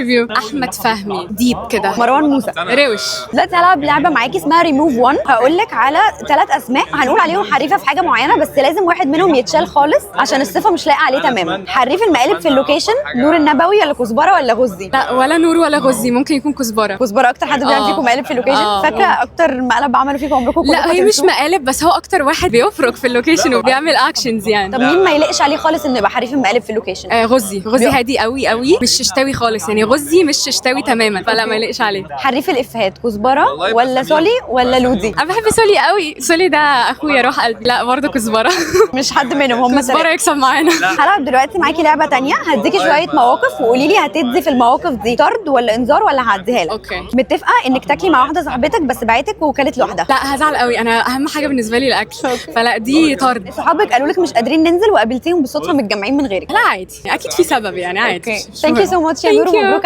interview. احمد فهمي deep كده. مروان موسى. روش. دلوقتي هلعب لعبه معاكي اسمها ريموف 1. هقول لك على ثلاث اسماء هنقول عليهم حريفه في حاجة معينه، بس لازم واحد منهم يتشال خالص عشان الصفة مش لايقة عليه تماما. حريف المقالب في ال location، نور النبوي ولا كزبره ولا غزي؟ لا، ولا نور ولا غزي، ممكن يكون كزبره. كزبره اكتر حد بيعمل فيكم مقالب في ال location؟ فاكره اكتر مقلب عملوا فيكم عمركم كلكم لا، هي مش تنسوه؟ مقالب، بس هو اكتر واحد بيفرك في ال location وبيعمل actions يعني. طب مين ما يليقش عليه خالص انه يبقى حريف المقالب في ال location؟ آه، غزي. غزي هادي قوي قوي، مش ششتاوي خالص يعني، غزي مش ششتاوي تماما، فلا ما يليقش عليه. حريف الافيهات، كزبره ولا سولي ولا لودي؟ انا بحب سولي قوي، سولي ده اخويا روح قلبي. لا، برضه كزبره. مش حد منهم، هم كزبره ثلاثه. يكسب معانا. هلعب دلوقتي معاكي لعبه تانية، هديكي شوية مواقف وقولي لي هتدي في المواقف دي طرد ولا انذار ولا هعديها لك. okay. متفقه انك تاكلي مع واحدة صاحبتك بس بعتك وكلت لوحدها. لا، هزعل قوي، انا اهم حاجة بالنسبة لي الاكل، فلا دي طرد. صحابك قالوا لك مش قادرين ننزل وقابلتيهم بالصدفة متجمعين من غيرك. لا عادي، اكيد في سبب يعني، عادي. thank you so much يا نور. Thank you. ومبروك.